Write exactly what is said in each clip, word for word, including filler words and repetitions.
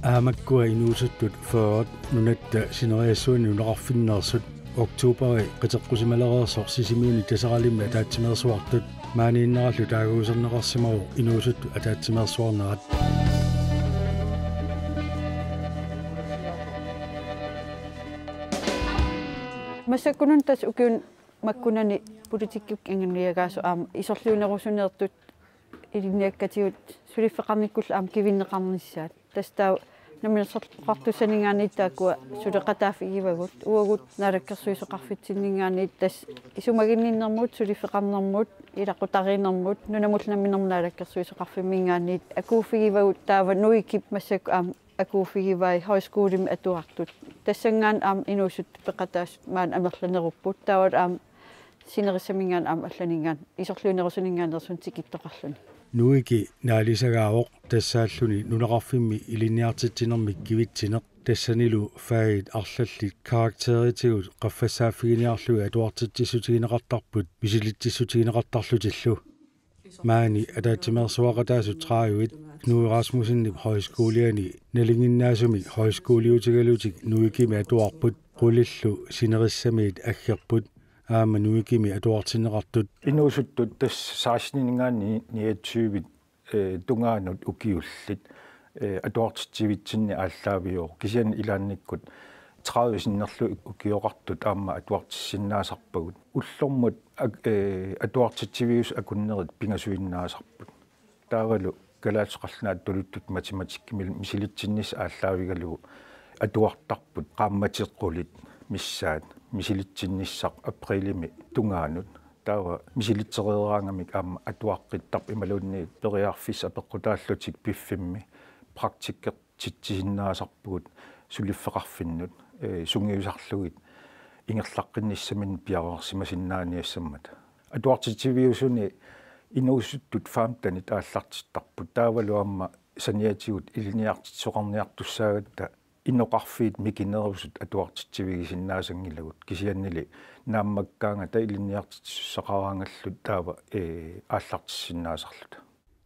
Aamakkua inuusuttut fyrre nunatta sineriassuani nunaqarfinneersut oktobari qiteqqusimalereersoq Sisimiuni Taseralimmi ataatsimeersuartut maaniinnerallu taaguuserneqarsimavoq inuusuttut ataatsimeersuarnerat. Massakkununa tassa ukiuni makkunani politikkikkut anguniagaasoq aamma isorliunerusuniittut ilinniakkatigut suliffeqarnikkullu aamma kivinneqarnissaat. Tassa taava Namminersorluartussaninngaanniit taakkua suleqataaffigivagut, uagut naalakkersuisoqarfitsinninngaanniit tassa isumaginninnermut, suliffeqarnermut, ilaqutariinnermut, nunamullu namminermut naalakkersuisoqarfimminngaanniit akuuffigivagut, taava NUIK-ip massakkut aamma akuuffigivai højskolemi atuartut. Tassanngaanniit aamma inuusuttut peqataasut maani amerlanerupput. Taava aamma sinerissaminngaanniit aamma allaninngaanniit isorliunerusuninngaanneersunik tikittoqarluni. NUIK-i naalisagaavoq tassaalluni nunaqarfimmi ilinniartitsinermik kivitsineq, tassanilu fagit arlallit karakteritigut qaffassaaffigineqarlugit atuartitsissutigineqartarput misilitsissutigineqartarlutillu. Maani ataatsimeersuaqataasut tredive Knud Rasmussenip Højskoliani nalinginnaasumik højskoliutigalutik NUIK-imi atuarput, qulillu sinerissamiit aggerput aamma NUIK-imi atuartinneqartut. Inuusuttut tassa seksteninngaanniit niogtyve, eh, tungaanut ukiullit, eh, atuartitsivitsinni aallaaviuvoq. Kisianni ilaannikkut tredive sinnerlugit ukioqartut aamma atuartissinnaasarpagut. Ullormut ak-, eh, atuartitsiviusut akunnerit pingasuinnaasarput. Taavalu kalaallisut qallunaatut tuluttut matematikkimilu misilitsinnissaq aallaavigalugu atuartarput qaammatit qulit missaat misilitsinnissaq aprilimi tungaanut. Taava misilitsereeraangamik aamma atuaqqittarput imaluunniit periarfissat apeqqutaallutik piffimmi praktikkertitsisinnaasarpugut suliffeqarfinnut, eh, sungiusarlugit ingerlaqqinnissaminnik piareersimasinnaaniassammata. Atuartitsiviusuni inuusuttut femtenit aallartittarput, taavalu aamma saniatigut ilinniartitsisoqarniartussaagatta inoqarfiit mikinerusut atuartitsivigisinnaasanngillat, kisiannili naammakkaangata ilinniartitsisussaqaraangalluta taava, ee, aallartissinnaasarluta.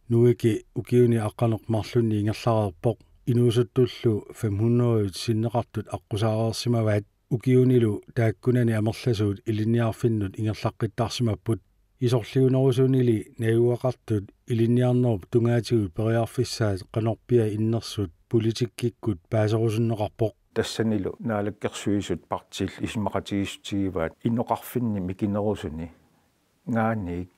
NUIK-i ukiuni aqqaneq-marlunni ingerlareerpoq inuusuttullu fem hundrede sinneqartut aqqusaareersimavaat. Ukiunilu taakkunani amerlasuut ilinniarfinnut ingerlaqqittarsimapput. Isorliunerusunili najugaqartut ilinniarnerup tungaatigut periarfissaat qanorpiaq innersut politikkikkut paaserusunneqarpoq. Tassanilu naalakkersuisut partiillu isumaqatigiissutigivaat inoqarfinni mikinerusuni ngaanniit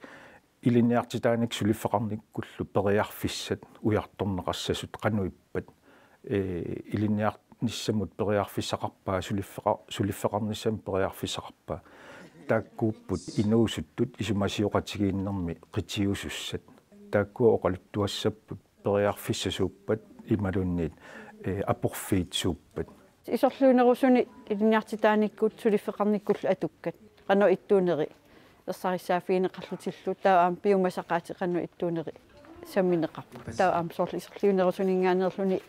ilinniartitaanik suliffeqarnikkullu periarfissat ujartorneqassasut qanoq ippat, ee, ilinniarnissamut periarfissaqarpa, suliffeqa-, suliffeqarnissamut periarfissaqarpa. Taakkuupput inuusuttut isumasioqatigiinnermi qitiusussat. Taakkua oqaluttuassapput periarfissat suuppat imaluunniit, ee, aporfiit suuppat. Isorliunerusuni ilinniartitaanikkut suliffeqarnikkullu atukkat qanoq ittuuneri ersarissaaffigineqarlutillu, taava aamma piumasaqaatit qanoq ittuuneri sammineqarput. Taava aamma soorlu isorliunerusuninngaanneerluni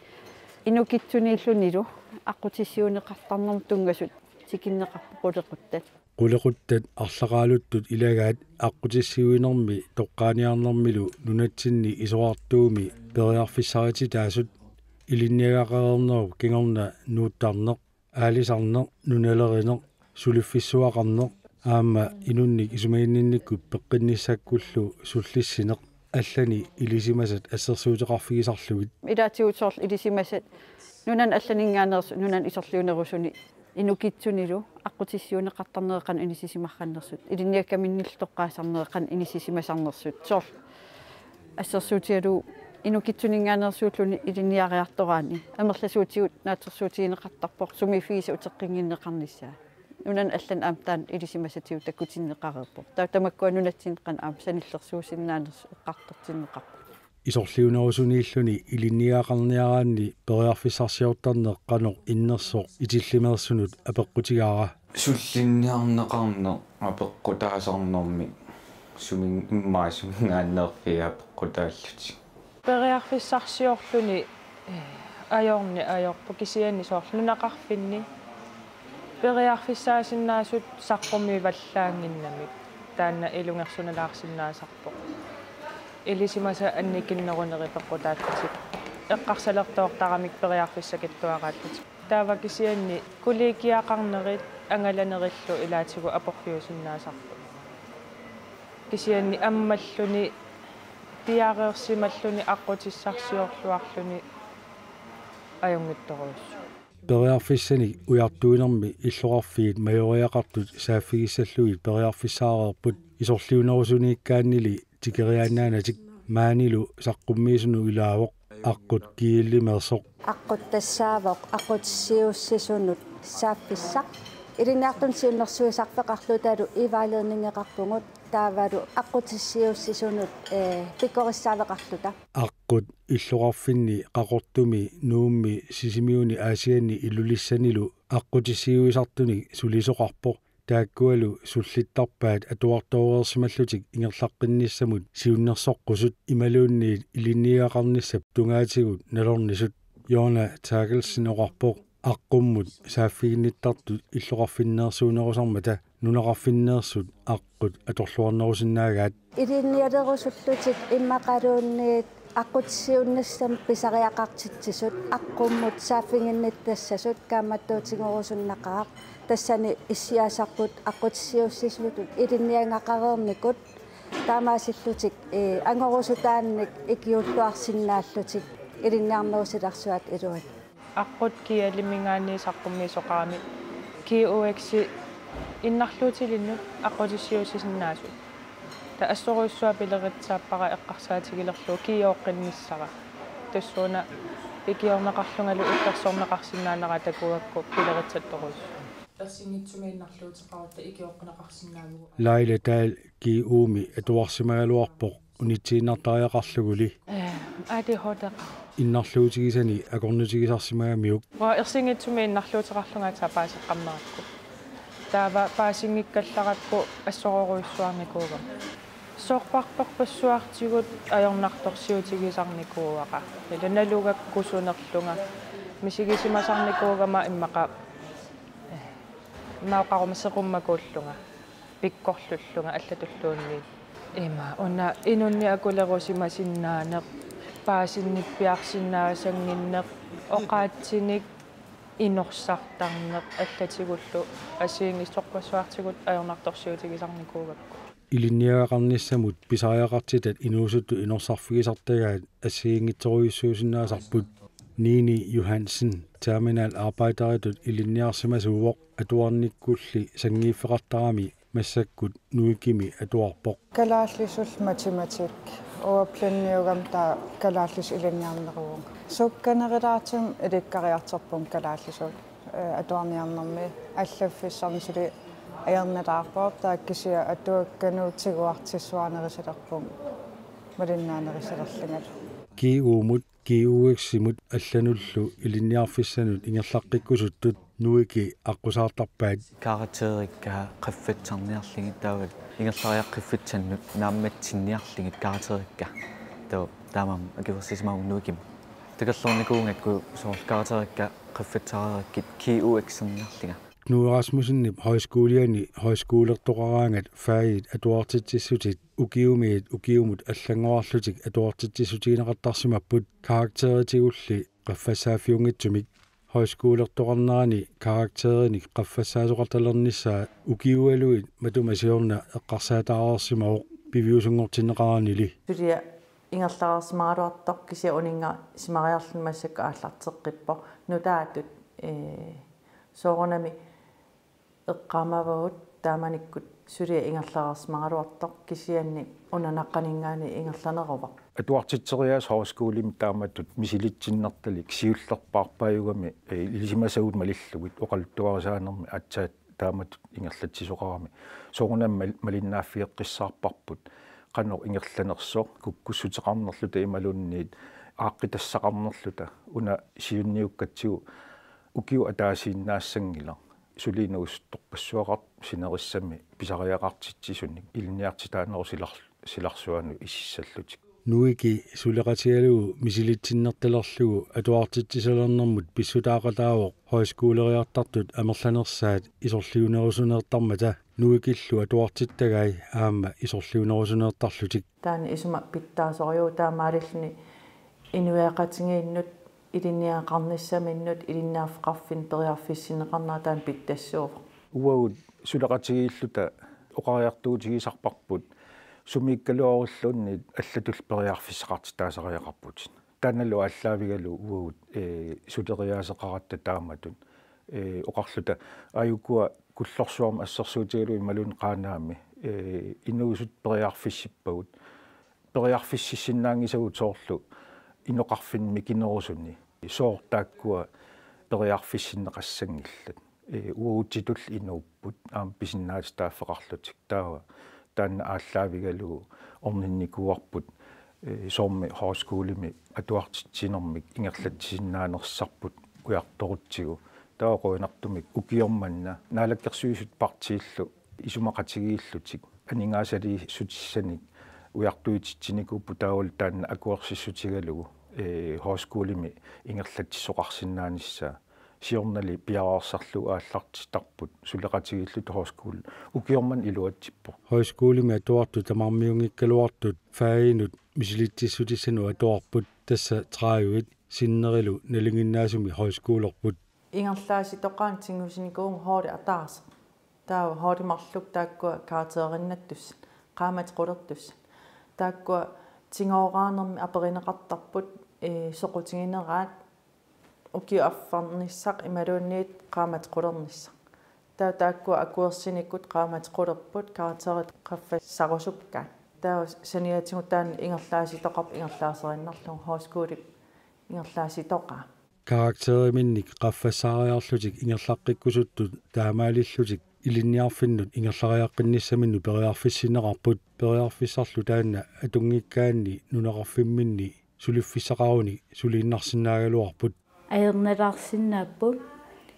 inukitsuniillunilu aqqutissiuunneqartarnermut tunngasut tikinneqarput qulequttat. Qulequttat arlaqaaluttut ilagaat aqqutissiuinermi toqqaaniarnermilu nunatsinni isorartuumi periarfissarititaasut ilinniagaqareernerup kingorna nuuttarneq, aalisarneq, nunalerineq, suliffissuaqarneq aamma inunnik isumaginninnikkut peqqinnissakkullu sullissineq, allani ilisimasat assersuuteqarfigisarlugit. Ilaatigut soorlu ilisimasat nunani allaninngaanneersut nunani isorliunerusuni inukitsunilu aqqutissiuunneqartarneri qanoq inissisimassaqarnersut, ilinniakkaminnillu toqqaasarneri qanoq inissisimasarnersut. Soorlu assersuutigalugu inukitsuninngaanneersuulluni ilinniariartoraanni amerlasuutigut naatsorsuutigineqartarpoq sumiiffigisagut uteqqinnginneqarnissaat. Nunani allani aamma taanna ilisimasatigut takutinneqareerpoq. Taava tamakkua nunatsinni qanoq aamma sanillersuusinnaanersut eqqartortinneqarput. Isorliunerusuniilluni ilinniagaqarniaraanni periarfissarsiortarneq qanoq innersoq Itillimeersunut apeqqutigaara. Sullinniarneqarneq apeqqutaasarnermi sumin-, immaqa suminngaanneerfiit apeqqutaallutik. Periarfissarsiorluni, eh, ajorneq ajorpoq, kisianni soorlu nunaqarfinni periarfissaasinnaasut saqqummivallaannginnamik taanna ilungersunalaarsinnaasarpoq. Ilisimasat annikinneruneri peqqutaallutik. Eqqarsalertoortaramik periarfissakitsuaraallutik. Taava kisianni kollegiaqarnerit angalanerillu ilaatigut aporfiusinnaasarput. Kisianni ammalluni piareersimalluni aqqutissarsiorluarluni ajunngitsorujussuuvoq. Periarfissanik ujartuinermi illoqarfiit majoriaqartut saaffigissallugit periarfissaareerput, isorliunerusuniikkaannili tikeriaannaanatik. Maanilu saqqummiisunut ilaavoq aqqut G L-imeersoq. Aqqut tassaavoq aqqutissiuussisunut saaffissaq. Ilinniartunut siunnersuisarfeqarlutalu e-vejledningeqarpugut, taavalu aqqutissiuussisunut, ee, pikkorissaaffeqarluta. Aqqut illoqarfinni Qaqortumi, Nuummi, Sisimiuni, Aasianni Ilulissanilu aqqutissiuisartunik sulisoqarpoq. Taakkualu sullittarpaat atuartooreersimallutik ingerlaqqinnissamut siunnersoqqusut imaluunniit ilinniagaqarnissap tungaatigut nalornisut. Jonna Terkelsen oqarpoq, aqqummut saaffiginnittartut illoqarfinneersuunerusarmata nunaqarfinneersut aqqut atorluarnerusinnaagaat. Ilinnialerusullutik immaqaluunniit aqqutissiuunnissamut pisariaqartitsisut, aqqummut saaffiginnittassasut kaammattuutigerusunnaqaaq, tassani issiasarput aqqutissiuussisutut ilinniagaqareernikut, taamaasillutik, ee, angorusutaannik ikiuuttuarsinnaallutik ilinniarnerusilersuat iluani. Aqqut G L-iminngaanniit saqqummiisoqarami G U X-i innarluutilinnut aqqutissiuussisinnaasut. Taava assorujussuaq pileritsaappara eqqarsaatigilerlugu G-ooqqinnissara. Tassuuna ikiorneqarlungalu illersorneqarsinnaanera takugakku pileritsattorujussuuvoq. Ersinngitsumik innarluuteqarutta ikiorneqarsinnaavugut. Laila Dahl G U-mi atuarsimagaluarpoq unitsiinnartariaqarluguli. Ee, A D H D-qaa. Innarluutigisani akornutigisarsimagamiuk. Uanga ersinngitsumik innarluuteqarlunga aatsaat paaseqqammerakku. Taava paasinngikkallarakku assorujussuarnikuugama. Sorpassuartigut ajornartorsiutigisarnikuuara. Ila nalugakku sunerlunga. Misigisimasarnikuugama immaqa, ee, immaqa oqaruma seqummakuullunga. Pikkorlullunga allatulluunniit. Ima, una inunnik akulerusimasinnaaneq, paasinnipiarsinnaasannginneq, oqaatsinik inorsartarneq allatigullu assigiinngitsorpassuartigut ajornartorsiutigisarnikuugakku. Ilinniagaqarnissamut pisariaqartitat inuusuttut inorsarfigisartagaat assigiinngitsorujussuusinnaasarput. Nini Johansen terminalarbejderitut ilinniarsimasuuvoq, atuarnikkulli sanngiiffeqartarami massakkut NUIK-imi atuarpoq. Kalaallisut matematik. Uanga blandiugama taava kalaallisut ilinniarneruvunga. Sukkanerulaartumik ilikkariartorpunga kalaallisut, ee, atuarniarnermi. Allaffissorneq suli ajornalaarpoq, taava kisianni atuakkanut tiguartissuarnerisilerpunga malinnaanerisilerlungalu. G U-mut G U X-imut allanullu ilinniarfissanut ingerlaqqikkusuttut NUIK-i aqqusaartarpaat. Karakterikka qaffassarniarlugit taavalu ingerlariaqqiffissannut naammatsinniarlugit karakterikka. Taava taamaammat akuersisimavoq NUIK-imut. Takorloornikuugakku soorlu karakterikka qaffassareerakkit G U X-erniarlunga. Knud Rasmussenip højskoliani højskolertoqaraangat fagit atuartitsissutit ukiumiit ukiumut allanngorarlutik atuartitsissutigineqartarsimapput karakteritigulli qaffassaaffiunngitsumik. Højskolertoqarnerani karakterinik qaffassaasoqartalernissaa ukiualuit matuma siorna eqqarsaataareersimavoq piviusunngortinneqaranili. Suliaq ingerlareersimagaluartoq kisianni uninngasimariarluni massakkut aallarteqqippoq. Nutaatut, ee, soorunami eqqaamavagut taamanikkut suliaq ingerlareersimagaluartoq kisianni una naqqaninngaanniit ingerlaneruvoq. Atuartitseriaaseq højskolimi taamatut misilitsinnertalik siullerpaarpaajugami, ee, ilisimasagut malillugit oqaluttuarisaanermi aatsaat taamatut ingerlatsisoqarami. Soorunami mal-, malinnaaffigeqqissaarparput qanoq ingerlanersoq, kukkussuteqarnerluta imaluunniit aaqqitassaqarnerluta. Una siunniukkatsigu ukiut ataasiinnaassanngilaq. Suli inuusuttorpassuaqartoq sinerissami pisariaqartitsisunik ilinniartitaanerup silar-, silarsuanut isissallutik. NUIK-i suleqatigalugu misilitsinnertalerlugu atuartitsisalernermut pissutaaqataavoq højskoleriartartut amerlanersaat isorliunerusuneertarmata. NUIK-illu atuartittagai aamma isorliunerusuneertarlutik. Taanna isuma pitsaasorujuuvoq, taamaalilluni Inuiaqatigiinnut ilinniagaqarnissaminnut ilinniarfeqarfinnik periarfissinneqarnera taanna pitsassuuvoq. Uagut suleqatigiilluta oqariartuutigisarparput sumiikkaluaruilluunniit allatulli periarfissaqartitaasariaqarputit. Taannalu aallaavigalugu uagut, ee, suleriaaseqaratta taamatut, ee, oqarluta aajukua Kullorsuarmi assersuutigalugu imaluunniit Qaanaami, ee, inuusuttut periarfissippagut. Periarfississinnaanngisagut soorlu inoqarfinni mikinerusuni. Sooq taakkua periarfissinneqassanngillat. Ee, uagutsitulli inuupput, aamma pisinnaatitaaffeqarlutik. Taava taanna aallaavigalugu orninnikuuarput, ee, soormi højskolemi atuartitsinermik ingerlatsisinnaanersisarput ujartorutsigu. Taava qujanartumik ukioq manna Naalakkersuisut partiillu isumaqatigiillutik aningaasaliissutissanik ujartuitsitsinikuupput, taavalu taanna akuersissutigalugu, ee, højskolemi ingerlatsisoqarsinnaanissaa. Siornali piareersarlugu aallartittarput suleqatigiilluta højskole ukioq manna iluatsippoq. Højskolemi atuartut tamarmiunngikkaluartut faginut misilitsissutissanut atuarput, tassa tredive sinnerilu nalinginnaasumik højskolerput. Ingerlaasitoqaanut tigussinikuuvunga holdit ataaseq. Taava holdit marluk taakkua karakteriinnattussat, qaammatit qulertussat. Taakkua tigooraarnermi aperineqartarput, ee, soqutigineraat ukiup affarnissaq imaluunniit qaammatit qulernissaq. Taava taakkua akuersinikut qaammatit qulerput, karakterit qaffassarusukkaat. Taava saniatigut taanna ingerlaasitoqarpoq ingerlaaserinnarlugu, højskolip ingerlaasitoqaa. Karakteriminnik qaffassaariarlutik ingerlaqqikkusuttut taamaalillutik ilinniarfinnut ingerlariaqqinnissaminnut periarfissinneqarput, periarfissarlu taanna atunngikkaanni nunaqarfimminni suliffissaqarunik suliinnarsinnaagaluarput. Ajornalaarsinnaapput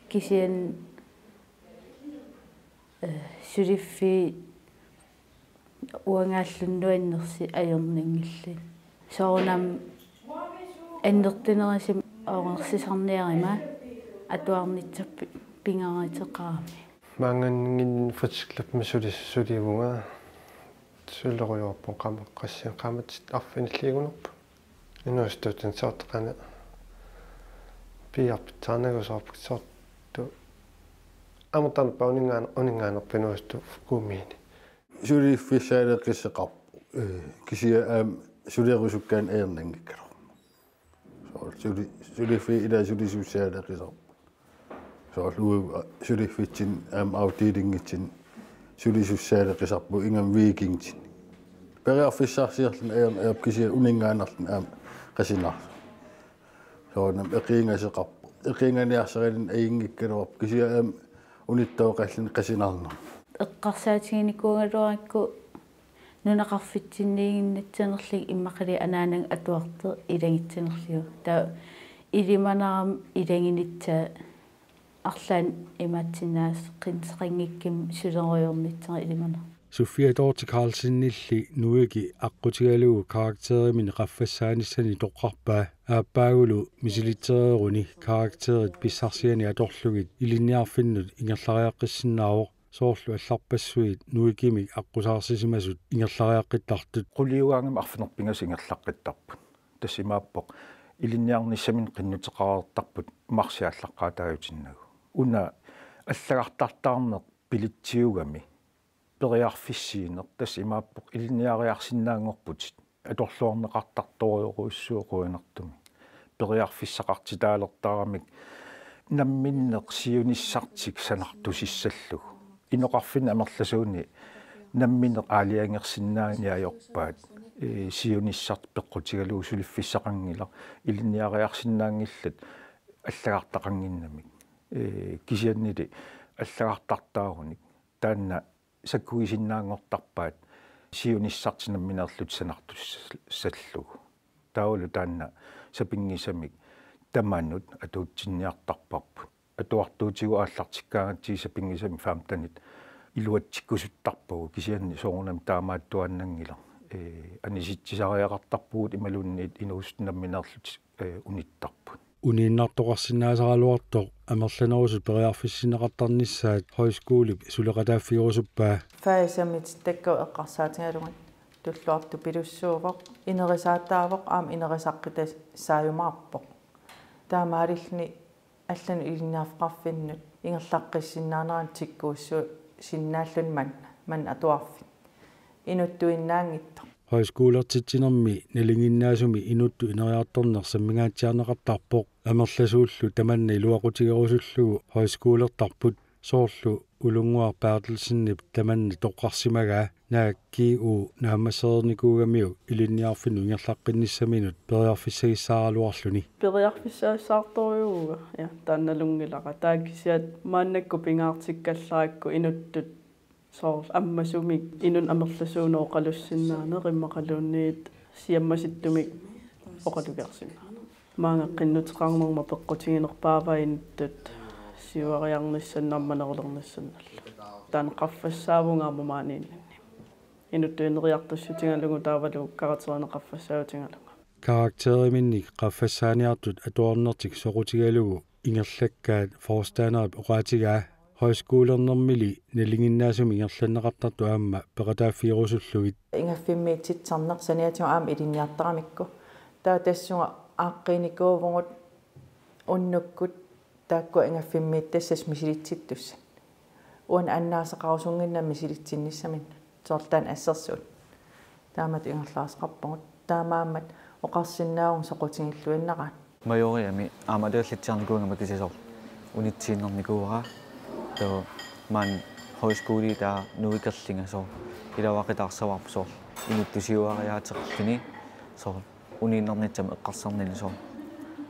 kisianni, ee, suliffiit uangaallunnuannersi ajornanngillat. Soorunami annertunerusumik oqarsisarniaruma atuarnissaq pi-, pingaaruteqarami. Maanngaanniit fritidsklubbi suli-, sulivunga sulerujoorpunga qaammat-, qassinik qaammatit arfinillit igunerput. Inuusuttut soorlu qanoq piiarpassuarnikuusoq soorlu amerlanerpaat uninngaan-, uninngaanneerpoq inuusuttut kommunini. Suliffissaaleqisoqarpoq. Ee, kisianni aamma sulerusukkaanni ajornanngikkaluarpoq. Soorlu suli-, suliffiit ilaa sulisussaaleqisarput. Soorlu uagut suliffitsinni aamma afdelingitsinni sulisussaaleqisarput ingammik weekendini. Periarfissarsiorluni ajornaq ajorpoq kisianni uninngaannarluni aamma qasinarluni. Soorunami eqiingasoqarpoq. Eqiinganiarsarilinnik ajunngikkaluarpoq kisianni aamma unittooqalluni qasinarnermut. Eqqarsaatiginikuugaluarakku nunaqarfitsinniiginnassanerlugit immaqalu anaanaga atuartoq ilagitsanerlugu. Taava ilimanarami ilaginissaa arlaannik imaatsinnaasaqqinngikkami sulerujoornissara ilimanarami. Sofia Dorthe Carlsenilli Nuiki aqqutigalugu karakteriminik qaffassaanissani toqqarpaa. Aappaagulu misilitsereeruni karakterit pissarsianik atorlugit ilinniarfinnut ingerlariaqqissinnaavoq. Soorlu allarpassuit Nuikimik aqqusaarsisimasut ingerlariaqqittartut. Quliugaangami arfineq-pingasut ingerlaqqittarput. Tassa imaappoq ilinniarnissaminnut qinnuteqareertarput marsi aallaqqaataajutinnagu. Una allagartartaarneq bilitsiugami periarfissiineq, tassa imaappoq ilinniariarsinnaanngorputit. Atorluarneqartartorujorujussuuvoq qujanartumik. Periarfissaqartitaalertaramik namminneq siunissartik sanartusissallugu. Inoqarfinni amerlasuuni namminneq aalajangersinnaaniarpaat, ee, siunissartik peqqutigalugu suliffissaqanngilaq, ilinniariarsinnaanngillat allagartaqannginnamik. Ee, kisiannili allagartartaarunik taanna sakkugisinnaanngortarpaat siunissartik nammineerlutik sanartussallugu. Taavalu taanna sapinngisamik tamanut atuutsinniartarparput. Atuartuutigut aallartikkaangatsigit sapinngisamik femtenit iluatsikkusuttarpagut, kisianni soorunami taamaattuaannanngilaq. Ee, anisitsisariaqartarpugut imaluunniit inuusuttut nammineerlutik, ee, unittarput. Uniinnartoqarsinnaasaraluartoq amerlanerusut periarfissinneqartarnissaat højskolip suleqataaffigerusuppaa. Fagit sammitittakkagut eqqarsaatigalugit Tulluartupilussuuvoq, inerisaataavoq aamma inerisaqqitassaajumaapput. Taamaalilluni allanut ilinniarfeqarfinnut ingerlaqqissinnaanerannut tikkuussusinnaalluni manna, manna atuarfik. Inuttuinnaanngitsoq. Højskolertitsinermi nalinginnaasumik inuttut ineriartorneq sammingaatsiarneqartarpoq, amerlasuullu tamanna iluaqutigerusullugu højskolertarput, soorlu Ulunnguaq Berthelsenip tamanna toqqarsimagaa, naak G U naammassereernikuugamiuk ilinniarfinnut ingerlaqqinnissaminut periarfissagissaaraluarluni. Periarfissagissaartorujuuvugut, ja, taanna nalunngilara. Taava kisianni maannakkut pingaartikkallarakku inuttut soorlu ammasumik inunnut amerlasuunut oqalussinnaaneq immaqaluunniit siammasittumik oqalugiarsinnaaneq. Maanga qinnuteqarnerma peqqutiginerpaavaa inuttut siuariarnissannik ammanerulernissannillu. Taanna qaffassaavunga aamma maaniinnanni. Inuttut ineriartussutigalugu taavalu karakterinik qaffassaatigalugu. Karakteriminnik qaffassaaniartut atuarnertik soqutigalugu ingerlakkaat forstanderip oqaatigaa. Højskolernermili nalinginnaasumik ingerlanneqartartut aamma peqataaffigerusullugit. Ingaffimmiititsisarneq saniatigut aamma ilinniartaramikku. Taava tassunga aaqqiinikuuvugut unnukkut taakkua ingaffimmiittassassat misilitsittussat. Uani annaasaqarusunnginnami misilitsinnissaminnik. Soorlu taanna assersuut. Taamatut ingerlaarusukkaluarpugut. Taamaammat oqarsinnaavunga soqutigilluinnaraat. Majoriami aamma atuallitsiarnikuugama kisianni soorlu unitsiinnarnikuuara. Taava maani højskoli taava nuikerlinga soorlu. Iluaqutaarsavarput soorlu. Inuttut siuariaateqarluni soorlu. Uniinnarnissamut eqqarsarnini soorlu.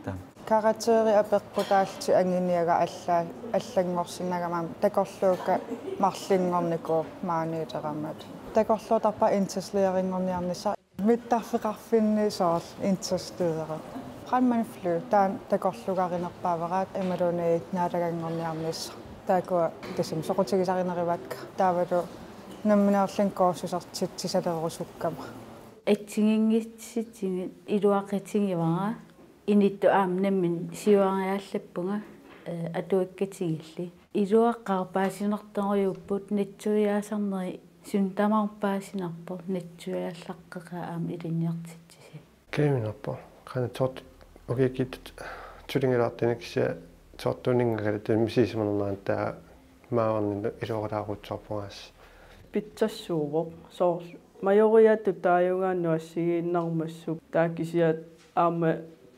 Taava. Karakteri apeqqutaallutik anguniagaq alla-, allanngorsinnaagamik takorluukkat marlunngornikuupput maaniileramik. Takorluutarpara interesseerinngorniarnissaq. Mittarfeqarfinni soorlu interesseeret. Brandmand Fly, taanna takorlugarinerpaavara imaluunniit naalaganngorniarnissaq. Taakkua tassami soqutigisarinerivakka. Taavalu nammineerlunga kursusertitsisalerusukkamma. Assigiinngitsunik iluaqutigivara. Inuttut aamma nammineq siuariaallappunga, eh, atuakkatigilli. Iluaqqat paasinartorujuupput, natsuiaasarneri suut tamarmik paasinarpoq, natsuiaallaqqeqaaq aamma ilinniartitsisut. Qiiminarpoq, qanoq soorlu ukiukkut tullinngilaartunik kisianni soorlu tunniunngakkaluarlutik misissuinerani taava maavarninni iluaqutaaruttorpungaassi. Pitsassuuvoq, soorlu majoriatut taajugaannut assigiinnarmassuk, taava kisianni aamma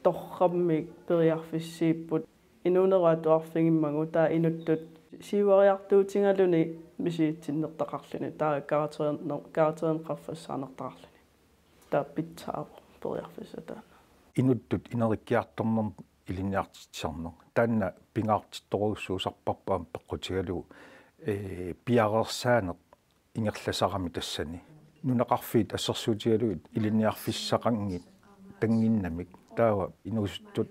torrammik periarfissiipput. Inuunerup atuarfigimmagu taava inuttut siuariartuutigaluni misissuinertaqarluni taava karakteriner-, karakterinik qaffassaanertaqarluni. Taava pitsaavoq periarfissaq taanna. Inuttut ineriartornermut ilinniartitsisarneq. Taanna pingaartittorujussuusarparput aamma peqqutigalugu, ee, piareersaaneq ingerlasarami tassani. Nunaqarfiit assersuutigalugit ilinniarfissaqanngitannginnamik. Taava inuusuttut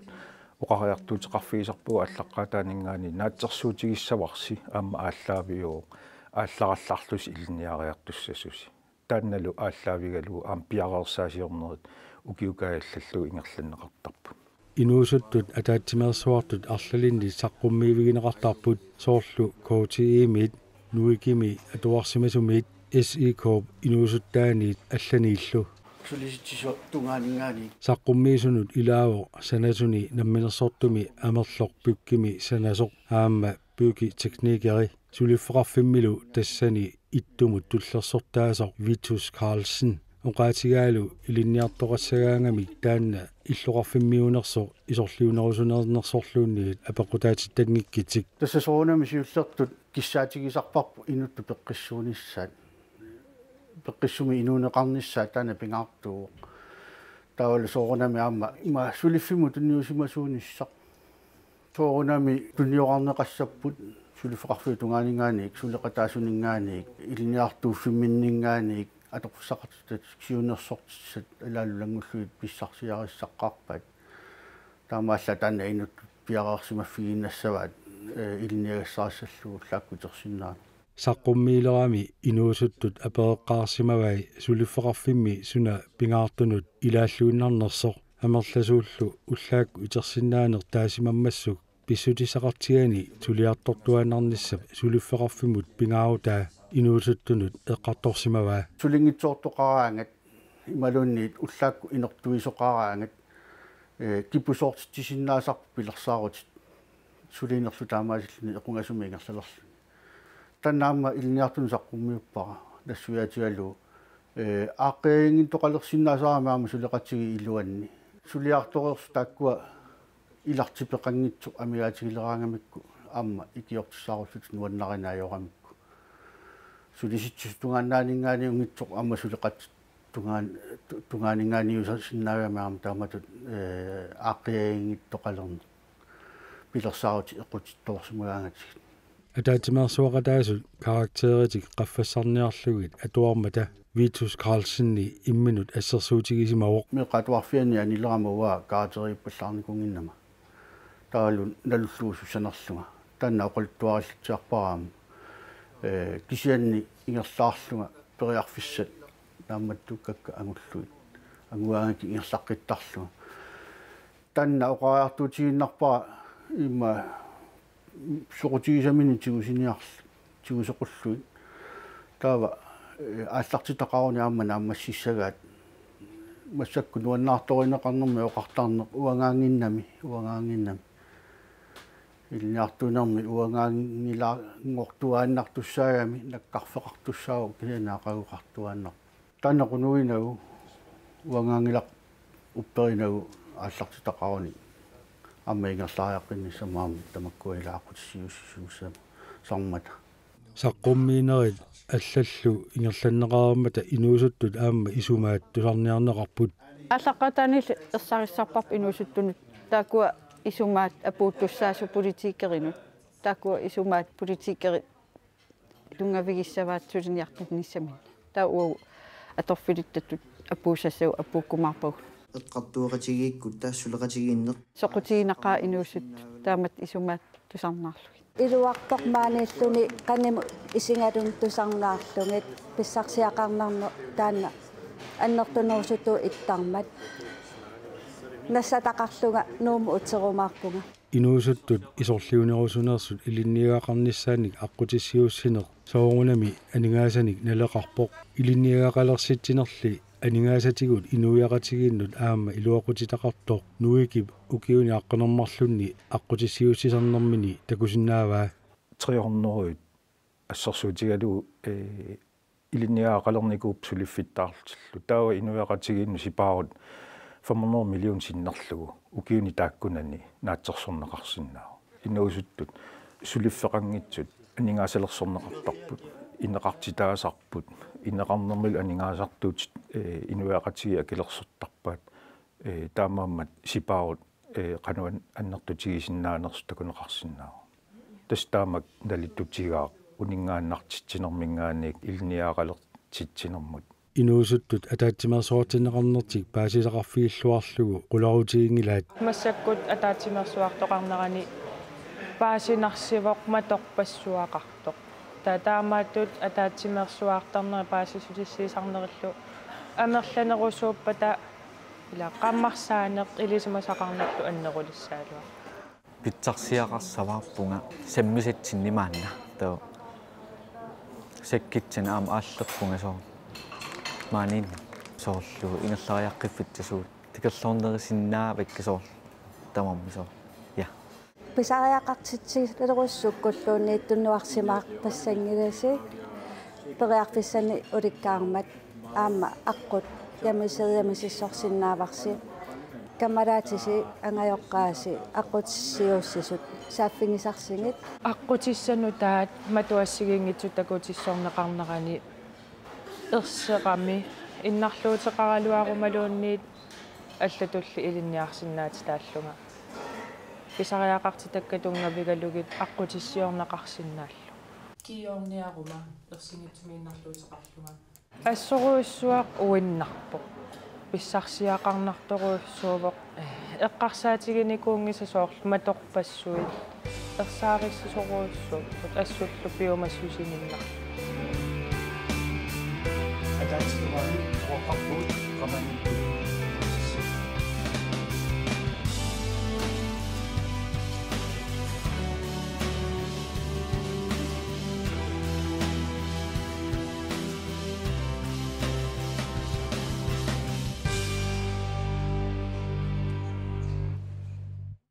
oqariartuuteqarfigisarpagut aallaqqaataaninngaanniit naatsorsuutigissavarsi aamma aallaaviuvoq aallarallarlusi ilinniariartussasusi. Taannalu aallaavigalugu aamma piareersaasiornerit ukiukaajallallugit ingerlanneqartarput. Inuusuttut ataatsimeersuartut arlalinnik saqqummiivigineqartarput soorlu K T I-miit, NUIK-imi atuarsimasumit, S I K-p inuusuttaaniit allaniillu. Sulisitsisut tungaaninngaanniit. Saqqummiisunut ilaavoq sanasuni namminersortumi amerloq byggimi sanasoq aamma byggeteknikeri. Suliffeqarfimmilu tassani ittumut tullersortaasoq Vitus Carlsen oqaatigaalu ilinniartoqassagaangamik taanna illoqarfimmiuunersoq isorliunerusunnersorluunniit apeqqutaatitanngikkitsik. Tassa soorunami siullertut kissaatigisarparput inuttut peqqissuunissaat. Peqqissumik inuuneqarnissaat taanna pingaartuuvoq. Taavalu soorunami aamma ima suliffimmut tunniusimasuunissaq. Soorunami tunniorarneqassapput suliffeqarfiup tungaaninngaanniit, suleqataasuninngaanniit, ilinniartuuffimminninngaanniit, atoqqussaqartitatik siunnersortissat ilaalu ilanngullugit pissarsiarissaqqaarpaat. Taamaallaat taanna inuttut piareersimaffigiinnassavaat, ee, ilinniagassarissallugu ullaakkut utersinnaaneq. Saqqummiilerami inuusuttut apereqqaarsimavai suliffeqarfimmi suna pingaartunut ilaalluinnarnersoq, amerlasuullu ullaakkut utersinnaaneq taasimammassuk pissutissaqartigani suliartortuaannarnissap suliffeqarfimmut pingaarutaa inuusuttunut eqqartorsimavaa. Sulinngitsoortoqaraangat Imaluunniit ullaakkut inortuisoqaraangat, ee, kipusoortitsisinnaasarput pilersaarutit suliinerlu taamaasilluni equngasumik ingerlalerluni. Taanna aamma ilinniartunut saqqummiuppara nassuiaatigalugu, ee, aaqqiagiinngittoqalersinnaasarami aamma suleqatigiit iluanni. Suliartoreersut taakkua ilartipeqanngitsoq amigaatigileraangamikku aamma ikiortissaarullutik nuannarineq ajoramikku. Sulisitsisut tungaannaaninngaanniit unngitsoq aamma suleqatit tungaan-, tu-, tungaaninngaanniit usarsinnaagamik aamma taamatut, ee, aaqqiagiinngittoqalerneq pilersaarutit eqqutittoorsimagaangatigit. Ataatsimeersuaqataasut karakteritik qaffassarniarlugit atuarmata Vitus Carlsenip imminut assersuutigisimavoq. Meeqqat atuarfianni anilerama uanga karakteriippallaarnikuunnginnama. Taavalu nalullugu sussanerlunga. Taanna oqaluttuarillatsiarpara aamma. Ee, kisianni ingerlaarlunga periarfissat naammattuukkakka angullugit. Angugaangakkit ingerlaqqittarlunga. Taanna oqariartuutigiinnarpara immaqa soqutigisaminik tigusiniarl-, tiguseqqullugit. Taava, ee, aallartitaqaruni aamma naammassissagaat. Massakkut nuannaartorineqarnermi oqartarneq uangaannginnami, uangaannginnami. Ilinniartuunermi uangaanngilaanngortuaannartussaagami nakkarfeqartussaavoq kisianni aqaguqartuaannarpoq. Taanna qunuinagu uangaanngilaq upperinagu aallartitaqaruni aamma ingerlariaqqinnissama aamma tamakkua ilaaqqutissiuussisuussama sarmata. Saqqummiinerit allallu ingerlanneqareermata inuusuttut aamma isumaat tusarniarneqarput. Aallaqqaataaniilli ersarissarparput inuusuttunut taakkua isumaat apuuttussaasut politikerinut. Taakkua isumaat politikerit tunngavigissavaat suliniartunissaminnik. Taava uagut atorfilittatut apuussassagut apuukkumaarpagut. Eqqartueqatigiikkutta suleqatigiinneq. Soqutiginaqaaq inuusuttut taamatut isumaat tusarnaarlugit. Iluartoq maaniilluni qanimut isigaluni tusarnaarlugit pissarsiaqarnarneq taanna annertunerusutut ittarmat. Nassataqarlunga Nuummut uterumaarpunga. Inuusuttut isorliunerusuneersut ilinniagaqarnissaannik aqqutissiuussineq soorunami aningaasanik naleqarpoq. Ilinniagaqalersitsinerli aningaasatigut inuiaqatigiinnut aamma iluaqutitaqartoq Nuikip ukiuni aqqaneq-marlunni aqqutissiuussisarnermini takusinnaavaa. Tre hundrede assersuutigalugu, ee, ilinniagaqalernikuupput suliffittaarlutillu. Taava inuiaqatigiinnut sipaarut fem hundrede million sinnerlugu ukiuni taakkunani naatsorsorneqarsinnaavoq. Inuusuttut suliffeqanngitsut aningaasalersorneqartarput, ineqartitaasarput, ineqarnermilu aningaasartuutit, ee, inuiaqatigiit akilersortarpaat, ee, taamaammat sipaarut, ee, qanoq annertutigisinnaanersut takuneqarsinnaavoq. Tassa taamak nalittutigaaq uninngaannartitsinerminngaanniit ilinniagaqalertitsinermut. Inuusuttut ataatsimeersuartinneqarnertik paasisaqarfigilluarlugu qularutiginngilaat. Massakkut ataatsimeersuartoqarnerani paasinarsivoq matorpassuaqartoq. Taava taamaattut ataatsimeersuartarneri paasissutissiisarnerillu amerlanerusuuppata ila qammarsaaneq ilisimasaqarnerlu annerulissagaluaq. Pitsarsiaqassavaarpunga sammisatsinni maanna. Taava sakkitsinni aamma aallerpunga soorlu. Maaniinni soorlu ingerlariaqqiffitsisugut. Takorloornerisinnaavakka soorlu. Tamarmi soorlu. Ja. Pisariaqartitsilerusukkulluunniit tunnuarsimaartassanngilasi periarfissannik ulikkaarmat. Aamma aqqut hjemmeside misissorsinnaavarsi. Kammalaatisi angajoqqaasi aqqutissiuussisut saaffigisarsigit. Aqqutissanut taava matu assigiinngitsut takutissorneqarnerani erseqqami innarluuteqaraluarumaluunniit allatulli ilinniarsinnaatitaallunga. Pisariaqartitakka tunngavigalugit aqqutissiorneqarsinnaallunga. Kiiorniaruma ersinngitsumi innarluuteqarlunga. Assorujussuaq uinnarpoq. Pissarsiaqarnartorujussuuvoq. Eqqarsaatiginikuunngilaq soorlu matorpassuit. Ersaarissisorujussuupput assullu piumassusiminnaq. Ataatsimoorlutik oqarput qamani